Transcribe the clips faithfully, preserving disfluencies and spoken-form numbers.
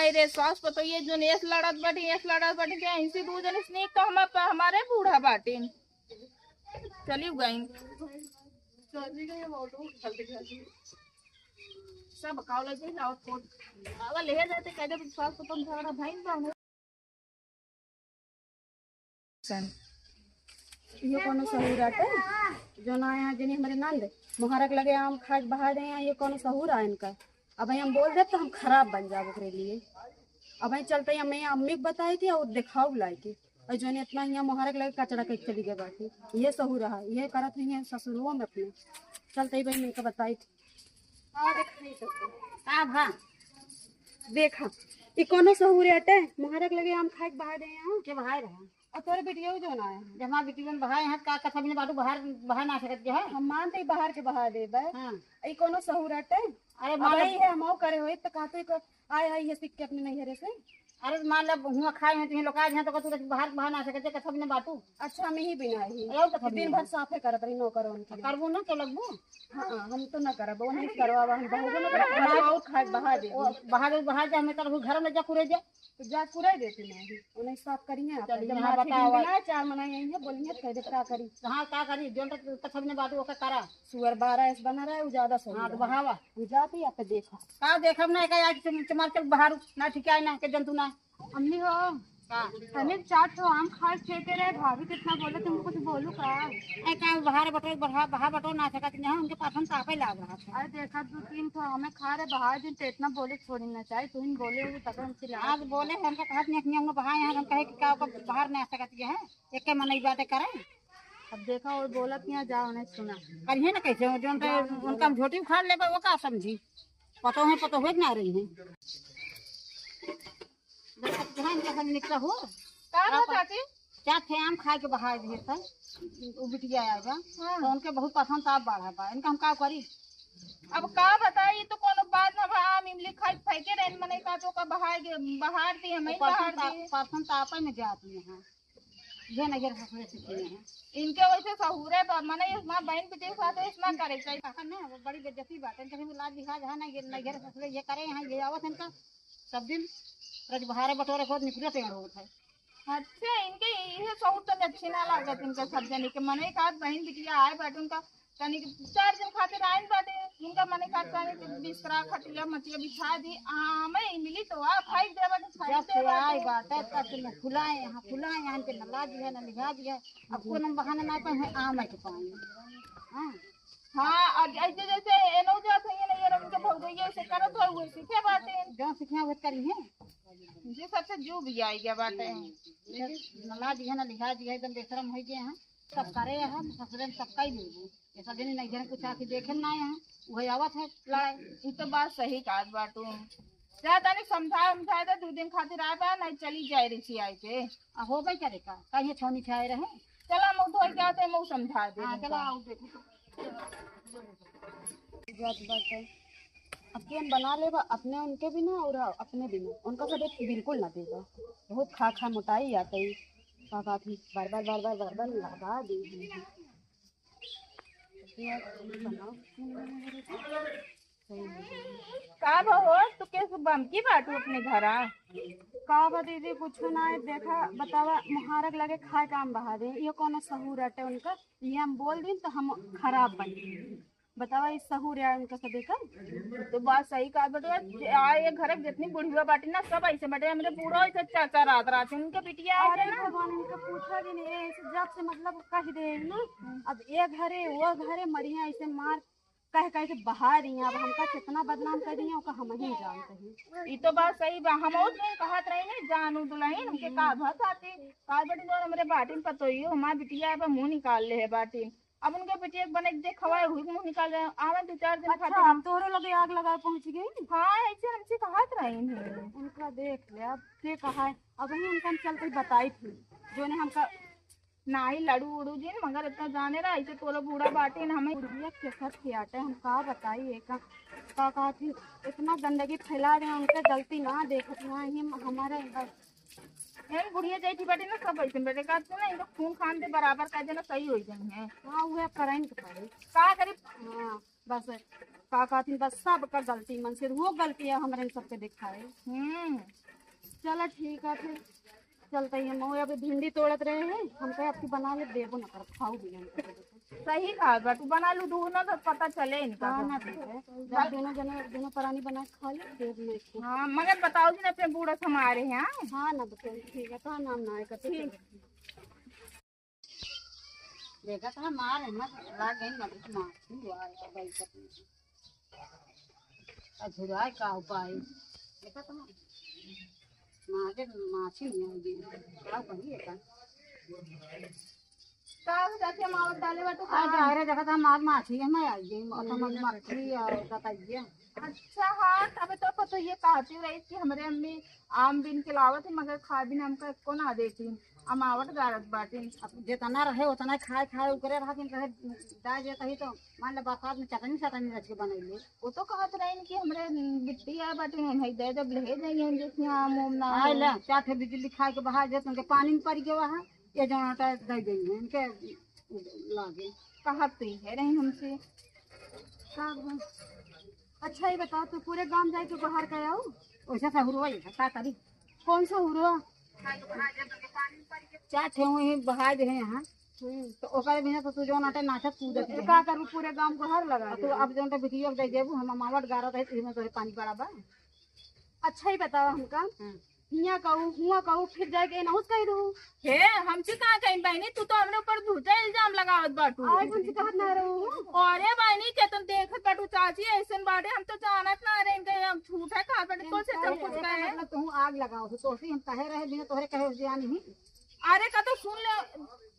अरे सास पतोहिए जोन एस लड़त बाटी, एस लड़त बाटी, क्या इनसे दू जने स्नेक तो हम, हमारे बूढ़ा बाटी। चली गई। सब कावला जे लाओ फोन। आवा ले जाते, कह दे सास पतोह झगड़ा भइल बा। सन। इहो कोनो सहूर आटे? जो ना आया जनी हमरे नंद, मोहरक लगे आम खाए के बहा दे, ये कोनो सहूर आ इनका? अब हम बोल देब तो हम खराब बन जाब ओकरे लिए। अब हम चलते ही हमें अम्मी के बताई थी और दिखाऊ लाई के। और जो इतना यहाँ मोहरक लगे कचरा के चली गए बाकी, ये सहूर रहा, ये करत हुई है ससुरुओ में अपने। चलते ही भाई इनका बताई थी। हाँ, देख, नहीं तो। का भा? देखा, ई कोनो सहूर आटे? मोहरक लगे आम खाए के बहा दे यहाँ। के बहाए रहा? और तोरे बिटिया जो ना है। जब हमार बिटिया बहाए हैं, का कथा बिना बाटू बाहर, बाहर ना सकत के है? हम मानते ही बाहर के बहा दे बे। हाँ। ई कोनो सहूर आटे? अरे अब मारे आई है, हम करे होई तो कहते को आए, आए, ये सीख के अपने नैहरे से। अरे मान ले, हुआ खाए हैं, तुहीं लोग आज हैं, तो कहतू बाहर, बाहर ना सकत के, कथा बिना बाटू। अच्छा, हम ही बिना ही। अरे, और कथा दिन बिना। भर साफे करत रही, नौकर उनके। करबू ना, तो लगबू। हाँ, हम तो ना करब, वो नहीं करवावा, हम बहू को ना करब, बनाओ। और खाए बहा दे। ओ, बहा दे, बहा दे, हमें करबू, घर में जा कुरे जा। तो जा कुरे देती नहीं, उन्हें साफ करिए आप। चलिए, जब यहाँ मार बताओ। बिना चार मना यही है, बोलिए, कह दे, का करी? हाँ, का करी? जोन तक, तक सबने बात, ओके करा। सुअर बारह ऐसे बना रहा है, वो ज्यादा सही हाँ, तो है। बहावा। हम जाते ही आप देखा। का देखब ना, एका आज तुम, तुम्हार चल बाहर, ना ठीक है ना, के जंतु ना। अम्मी हो, का? तने चार ठो आम खाए फेंके रहे, भाभी कितना बोले, तुम कुछ बोलू का? ए, का बाहर बटो, बढ़ा, बाहर बटो ना सकत नहीं, उनके पासन तापे लाग रहा था। अरे देखा, दो तीन ठो हमें खा रहे, बाहर दिन तो इतना बोले छोड़ी ना चाहे, तुम बोले हो तब हम चिल्ला आज बोले, हमका कहत नहीं, हम बाहर यहाँ, हम कहे कि का ओकर बाहर ना सकत है, एक के मनई बातें करे। अब देखा, वो बोलत यहाँ जाओ, नहीं सुना। करिए ना कैसे, जो उनका, उनका हम झोटी उखाड़ लेबे, वो का समझी? पतो है, पतो है कि ना रही है। जब तक तुहरा इनका सब निकला हो, का तब बा तक चाची? चार ठे आम खाए के बहार दिए था, वो बिटिया आएगा, हाँ। तो उनके बहुत पसंद आप बाढ़ा बा, इनका हम का करी? अब का बताई, ये तो कोनो बात ना बा, आम इमली खाए फेंके रहे, मने का तो का बहार दे, बहार दी, हम वो ही बहार पसंद ता-, दी। पसंद तो आपे में जाती है, ये नैहर ससुरे से किए हैं। इनके वैसे सहूरे बा, मने ये हमार बहन बिटिया के साथ ऐसे ना करे चाहिए। ना, वो बड़ी बेइज्जती बात है, इनके लाज लिहाज है ना, ये नैहर ससुरे ये करे हैं, ये आवत है इनका सब दिन रज बहारे बटोरे को निकले पेड़ होत है। अच्छा, इनके ये सहूर तो अच्छी ना लागत, इनका सब जने के मने का बहन बिटिया आए बाटे उनका तनी के चार दिन खातिर आइन बाटे, इनका मने का तनी के बिस्तरा खटिया मचिया बिछा दी, आमे इमली तो आ फेंक दे बाटे, फेंक जब दे से आई बाटे। बाटे, तब से न फुलाए, यहाँ फुलाए, यहाँ के न लाज है, न लिहाज है। अब कोनो बहाना ना पाए, आम है के पाए। हाँ। हाँ, अब ऐसे जैसे एनो जात है ना, ये रंग के भौजैया ऐसे करत है, वो सीखे बाटे। जो सीखे वो करी है। जी, सबसे जो भी आई गया बाटे। न लाज है, न लिहाज है, एकदम बेशरम हो गए हैं। सब करे हैं, ससुरे में सब कई लेबू। ये सब दिन नहीं घर कुछ आके देखे ना आए हैं, वही आवत है लड़ाई। ई तो बात सही कहत बाटू। जा तनी समझा उमझा दे, दू दिन खातिर आए बा, नहीं चली जाए रिसी आई के। आ होबे करे का, कहीं छोनी छाए रहे। चला मुँह धोई के आते, मुँह समझा दे हाँ, उनका। चला आओ देखो। जात बाटे। अब केन बना लेबा अपने उनके बिना और अपने बिना। उनका सब एक बिल्कुल ना देबा। बहुत खा खा मोटाई आते ही। का कहत ही, बार बार, बार बार, बार बार लगा दे ही। का बा हो, तू कैसे बमकी बाटू अपने घरा? का बा दीदी, कुछ ना है। देखा, बतावा, मुहारक लगे खाए काम बहा दे, ये कोनो सहूर अटे उनका? ये हम बोल दिन तो हम खराब बन गए। बतावा, ई सहूर है उनका सबे का? तो बात सही कहा बेटा, आ ये घर के जितनी बुढ़िया बाटी ना, सब ऐसे बाटे। हमरे बूढ़ो ऐसे चाचा रात रात उनके बिटिया आए अरे थे ना। भगवान, इनका पूछा भी नहीं, ऐसे जब से मतलब कह दे ना, अब ये घरे, वो घरे, मरिया ऐसे मार कह कह के बहा रही हैं। अब हमका कितना बदनाम कर रही हैं, ओका हम ही जानते हैं। ई तो बात सही बा, हम और दिन कहत रही ना, जानू दुल्हन, हमके का भत आती, का बेटी जो हमरे बाटिन पतोइयो, हमार बिटिया अब मुँह निकाल ले है बाटिन। अब उनके बिटिया के बने के देखवाए हुई मुँह निकाल रहे, आवे दो चार दिन अच्छा, खातिर। हम तोहरे लगे आग लगा पहुँच गई। हाँ, ऐसे हमसे कहत रही हैं। उनका देख ले, अब के कहा है, अब ही उनका हम चलते ही बताई थी, जो ने हमका नाही लड़ू उड़ू जिन, मगर इतना जाने रहा, ऐसे तोला बूढ़ा बाटे न हमें। बुढ़िया के सच के आटे, हम का बताई एका, का कहत ही, इतना गंदगी फैला रहे हैं, उनके गलती ना देखत ना ही हमारे बस। एन बुढ़िया जाई थी बाटे ना, सब ऐसे बेटे का ना, इनको खून खान दे बराबर कर देना, सही हो जाए हैं। हाँ, वो अब कराइन के पड़े। का करी? हाँ, बस का कहत ही, बस सबका गलती मन से, वो गलती है हमरे सबके दिखाए। हम्म। चला ठीक है फिर, चलते ही हम। अभी भिंडी तोड़त रहे हैं, हम कहे आपकी बना ले, देबो ना कर, खाऊ भी नहीं। सही कहा बा, तू बना लू दूनो तो पता चले इनका। हाँ, ना तो है। जब दोनों जने, दोनों परानी बना के खा ले, देब नहीं। हाँ, मगर बताओ जी ना अपने बूढ़ा से हमारे यहाँ। हाँ ना, बताओ, ठीक है, तो नाम ना है, कते ठीक। देखा था मार है ना, लाग गई ना, मार हुआ है, भाई का। अझुराए का उपाय? देखा था मार, मार के माछी नहीं आएगी। क्या कही है का? का हो चाची, हम आवत डाले बाटू आ का? जा रे, देखा था मार माछी है, मैं आई गई, मतलब मधुमक्खी और बताइए। अच्छा, हाँ, तब तो पतो ये कहती रही कि हमरे अम्मी आम बिन के लावत है, मगर खा बिन हमका एको ना देती, अमावट गारत बाटी। अब जितना रहे उतना खाए खाए उकरे रहा, किन रहे दाय जे कही तो मान ले बरसात में चटनी सटनी रच के बनैले। वो तो कहत रही कि हमरे बिट्टी आए बाटी, हम है दे जब ले जाइए, हम जैसे आम ओम ना आए हो। ले, चार ठे बिजली खाए के बाहर जे तुमके पानी में पड़ गया है, ये जौन आटा दे गई है, इनके लागे। कहत तो ये रही हमसे। का बा? अच्छा, ये बताओ, तू पूरे गांव जाए के बाहर का आओ? वैसा सहुरवा ये है, का करी? कौन सा हुरवा? चार ठे हुए हैं, बहा दे हैं यहाँ। हम्म। तो ओकर बिना तो तू जौन आटे नाचत कूदत तो रहे। का करबू, पूरे गांव को हर लगा अब तू देबू। अब जौन तो बिटिया के दे देबू, हम अमावट गारत है, इमे तोरे पानी पड़ा बा। अच्छा ही बताओ हमका। हम्म। हियाँ कहू, हुआँ कहू, फिर जाके एनहुस कही रहू। हे, हमसे कहाँ कहीं बहनी, तू तो हमरे ऊपर झूठा इल्जाम लगावत बाटू। आज हमसे कहत ना रहू। अरे बहनी, के तुम देखत बाटू चाची, ऐसन बाटे, हम तो जानत ना रहे, इनके हम झूठा कहत बाटे, तो से सब कुछ कहे। मतलब तू आग लगाओ, तो तोसी हम कहे रहे, बिना तोहरे कहे उस जानी ही। अरे का तो सुन ले,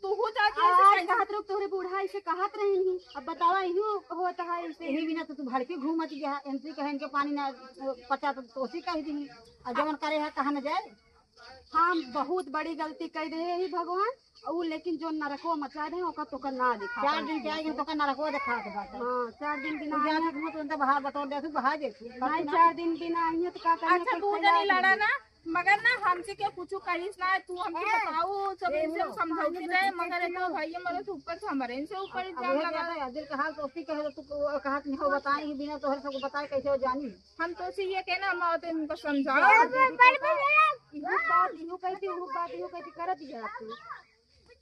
तू हो चाची, ऐसे आज कहे। कहत रहो, तोहरे बूढ़ा ऐसे कहत रही नहीं, अब बतावा, इहो होता है ऐसे। यही बिना तो तू भड़के घूमत गया, एनसी कहे इनके पानी ना पचा तो तोसी कह दी, और जवन करे है कहा न जाए। हम बहुत बड़ी गलती कर दे ही भगवान, ऊ लेकिन जो नरको मचा दे ओका तोका ना दिखा चार पाए। दिन के आगे तोका नरको दिखा के बात है। हाँ, चार दिन बिना तू आए जाके घूमत उनका बाहर बटोर दे, तू बाहर देखी। नहीं, चार दिन बिना आई है तो का करें, अच्छा, कैसे तू इलाज जनी लड़ा होई? ना, मगर ना हमसे के कुछ कहिस ना, तू हमसे ए, बताऊ, सब ए, इनसे हम लो, समझौती पानी रहे, में मगर इतना लो। भाई हमारे से ऊपर से हमारे इनसे ऊपर अब इल्जाम ये लगा। कहता है, दिल का हाल तो उसकी कहे, तू को कहा कि हो बताए ही बिना तोहरे सबको बताए कैसे हो जानी? हम तो उसे ये कहना, हम आते उनको समझाओ। अरे, बड़, बड़, बड़। इहू बात, इहू कहती, इहू बात, इहू कहती, करत ही है तू।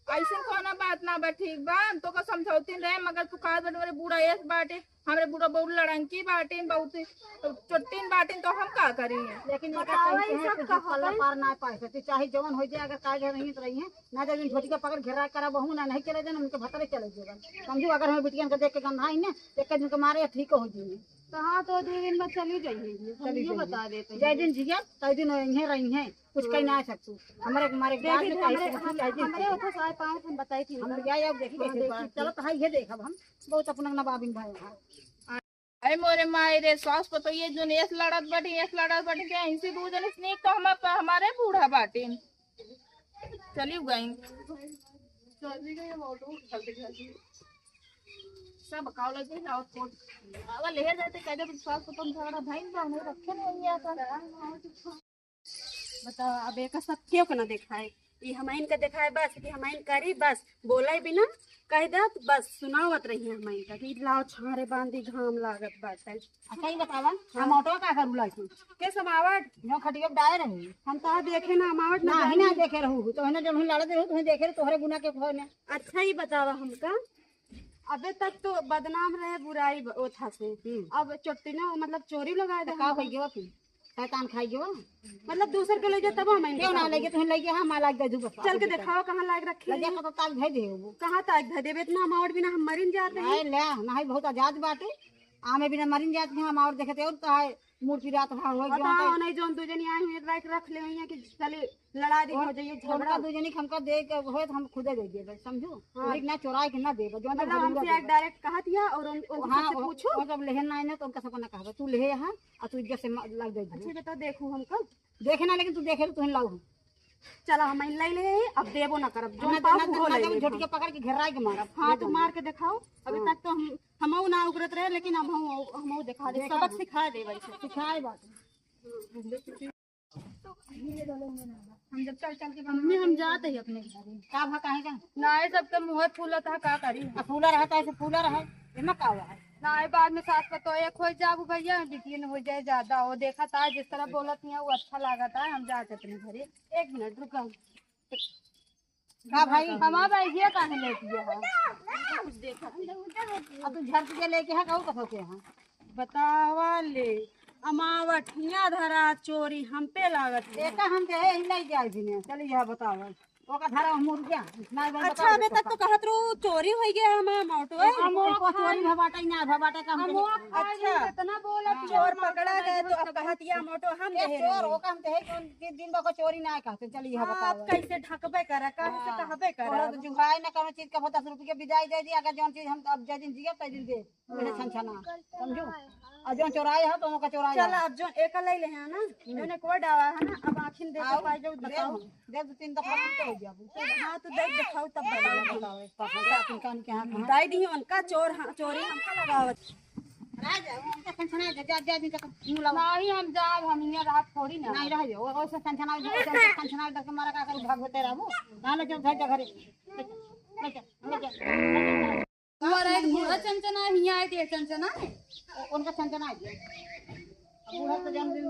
ऐसन कौनो बात ना बा, ठीक बा, हम तो का समझौती रहे, मगर तू कहा बड़े बड़े बूढ़ा एस बाटे, हमरे बूढ़ा बहुत लड़ंकी बाटे, बहुत चोट्टीन बाटे, तो हम का करी? लेकिन ये बताओ, कहीं ये कहे सब कुछ कहा पल्ला है? पार ना पाए सकती, चाहे जवन हो जाए, अगर काहे घर रही तो रही है, ना जब इन झोटी का पकड़ घेरा करा बहू ना नहीं चले जाए, उनके भतरे चले जाए। समझू, अगर हमें बिटियन के देख के गंधा ही ना, एक दिन के मारे ठीक हो जाए। तो हाँ, तो दो दिन बाद चली जाइए, हम चली यूं जाइए। बता देते हैं। जय दिन जिया, तय दिन यहीं रही हैं, कुछ कहीं ना आ सकतू। हमारे, हमारे गाल देखिए, में काहे हमारे, से कुछ हम, चाहिए? हमारे उठो साढ़े पाँच हम बताई थी। हम ले आए, अब देखिए, हाँ, कैसे देखिए। बात। चलो, तो हाँ, ये देख, अब हम बहुत अपना नवाबिन भाई हैं। अरे मोरे माई रे, सास पतोहिए जोन एस लड़त बाटी, एस लड़त बाटी, के इनसे दू जने स्नेक तो हम, हमारे बूढ़ा बाटी। चली गई। सब कावला के जाओ कोट। आवा ले जाते, कह दे, सास पतोह झगड़ा भइन बा, उन्हें रखे नहीं आता। बताओ, अब एक सब क्यों के ना देखाए? ई हमइन का देखाए बस, कि हमइन करी बस, बोले बिना कह दे तो बस सुनावत रही हमइन का कि लाओ छारे बांधी, घाम लागत बाटे। अच्छा, ये बतावा, हाँ। हम ऑटो का करू लाइसेंस? के समावट? जो खटिया पे डाए रही। हम तो देखे ना, अमावट ना ना, ही जानी। ना देखे रहू, तो है ना, जब हम लड़त रहू, तो हम देखे रहे, तोहरे गुना के कोई ना। अच्छा, ये बतावा हमका, अबे तक तो बदनाम रहे बुराई ब-, ओथा से। हम्म। अब चोट्टी ना, मतलब, चोरी लगाए तो दे का हमका। हो गया फिर? शैतान खाई गयो? मतलब, दूसर के ले जाए तब हम क्यों ना लेके, तुम लेके हम लाग दे दू बस। चल के दिखाओ कहाँ लाग रखे ले हैं। जाके तो ताक धै दे वो। कहाँ ताक धै देबे? इतना अमाउंट बिना हम मरिन जाते हैं। नहीं ले, नहीं, बहुत आजाद बाटे। आमे बिना मरिन जाते हैं, अमाउंट देखे थे और तो है, मूर्ति रात भर हो गया बताओ, तो। नहीं, जोन दू जनी आई हुई, राख, रख ले हुई है कि चले लड़ा दी, और हो जाइए उनका झगड़ा। दू जनी के हमका दे के होए तो हम खुदे दे देबे, समझू? हाँ। वही ना चोराए के ना देबे, जोन मतलब हमसे जरूरत है। डायरेक्ट कहा दिया और उन, उनसे हाँ, से वो, पूछो। वो जब लेहन ना आए ना तो उनका सबको ना कहबे, तू लेहे यहाँ और तू इज्जत से म-, लग दे। अच्छा, बताओ, देखू हमका। देखे ना, लेकिन तू देखे, तू लाऊ। चला, हम ले ले, अब देबो ना करब, जो ना, पाप ना, वो ना, ले ना, ले झोटी के हम। पकड़ के घेराए के मारब। हाँ, ले तो जाना। मार के दिखाओ। अभी हाँ। तक तो हम, हमहू ना उगरत रहे, लेकिन अब हम, हमहू दिखा दे, देखा सबक हम। सिखा दे भाई से। सिखाए बात। हम जब चल चल के मम्मी, हम जाते ही अपने घर। का भा, काहे का? ना, ये सब तो मुँह फूलत है, का करी? आ, फूला रहा तो ऐसे फूला रहा, एमा का हुआ है? नाहीं, बाद में सास पतोह एक होइ जाबू भइया, बिटियन होइ जाए ज्यादा। वो देखा था जिस तरह बोलत हियाँ, वो अच्छा लागत है। हम जात अपने घरे। एक मिनट रुका। का भाई? हमार बैगिया काहे लेके है? अब तू झट के लेके है, कहू कथो के है? बतावा ले, अमावठिया धरा चोरी हम पे लागत है। एका हम देहे ही नहीं जाए दिने। चल यह बतावा। ओका धरा मुर्गिया। नहीं बन अच्छा, बतावा अबे तक तो कहत रहू चोरी होइ गया हमार मोटो। हम ओका चोरी भा बाटे ना भा बाटे का हम हम वो अच्छा। कितना बोला कि चोर हम पकड़ा गए तो अब कहत या मोटो हम ए देहे चोर रहे। ओका हम देहे कौन के दिन बा को चोरी ना कहते। चल यह हाँ, बतावा। अब कैसे ढकबे करे, काहे से हाँ। कहबे करे? तोहरा तो जुगाड़ ना करो चीज का दस रुपये बिदाई दे दी, अगर जौन चीज हम अब जै दिन जियब तै दिन दे। मेरे छनछना, समझू? और जौन चोराए हो तो ओका चोराए चल, हो। अब जौन एक ले ले हैं ना, जौन एक और डावा है ना, अब आखिन दे आओ, तो पाई जाऊ, दे बताओ। दो, दे दो, तीन दफा तो हो गया। हाँ, तो देख दिखाओ तब बताओ। बताओ, एक पास होता अपन कान के हाथ में। दाई दी उनका चोर, हाँ, चोरी हमका लगावत। रह जा, उनका छनछना जा, जा, जा, जा, जा, मुँह लाओ। नहीं, हम जाब, हम यहाँ रात थोड़ी ना। नहीं रह जाओ, वो, वो से छनछना, वो से छनछना डर के मारा का करू, भाग होते रहबो। ना ले जाओ, घर जा घरे। ले जा, ले जा, ले जा। तुम्हारा एक बूढ़ा चनचना है, हियाँ आए थे चनचना है। उनका चनचना है। अब बूढ़ा तो जन्मदिन